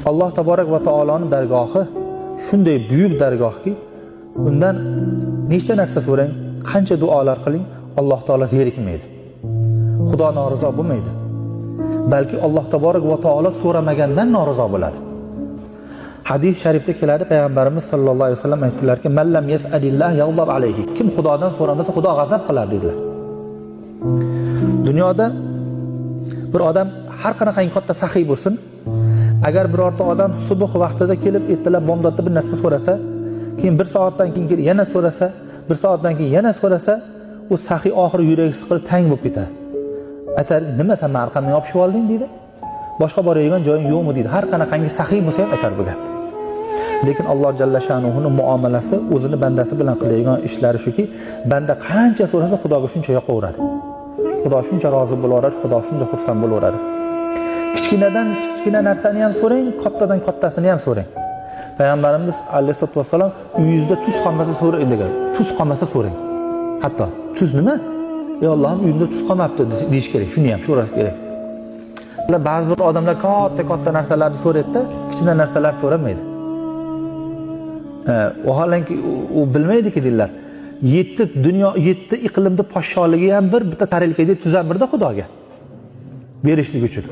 Alloh taborak va taoloning dargohi shunday buyuk dargohki, undan nechta narsa so'rang, qancha duolar qiling, Alloh taolo zerikmaydi. Xudo norizo bo'lmaydi. Balki Alloh taborak va taolo so'ramagandan norizo bo'ladi. Hadis sharifda keladi, payg'ambarimiz sallallohu alayhi vasallam aytdilarki, "Man lam yas'alillah yaghdab alayhi." Kim Xudodan so'ramasa, Xudo g'azab qiladi dedilar. Dunyoda bir odam har qanaqangi katta saxiy bo'lsin, agar birorta odam subh vaqtida kelib ertalab bomdodda bir narsa so'rasa, keyin bir soatdan keyin kelib yana so'rasa, bir soatdan keyin yana so'rasa, u saxiy oxiri yuragi siqilib tang bo'lib ketadi. Aytar, nima sen mani arqamdan yopishib olding deydi. Boshqa boradigan joying yo'qmi deydi. Har qanaqangi saxiy bo'lsa ham aytar bu gapni. Lekin Alloh jalla sha'nuhu muomalasi o'zini bandasi bilan qiladigan ishlari shuki, banda qancha so'rasa Xudoga shuncha yoqaveradi. Xudo shuncha rozi bo'laveradi, Xudo shuncha xursand bo'laveradi. Kichkinadan kichkina narsani ham so'rang, kattadan kattasini ham so'rang. Payg'ambarimiz alayhisolatu vassalom uyingizda tuz qolmasa so'rang degan. Tuz qolmasa so'rang. Hatto tuz nima? Ey Allohim, uyimda tuz qolmabdi deyish kerak. Shuni ham so'rash kerak. Ba'zi bir odamlar katta-katta narsalarni so'raydi-da, kichkina narsalar so'ramaydi. Vaholanki u bilmaydiki deydilar. 7 dunyo, 7 iqlimda podsholigi ham bir bitta tarelkada tuz ham birda Xudoga berishlik uchun.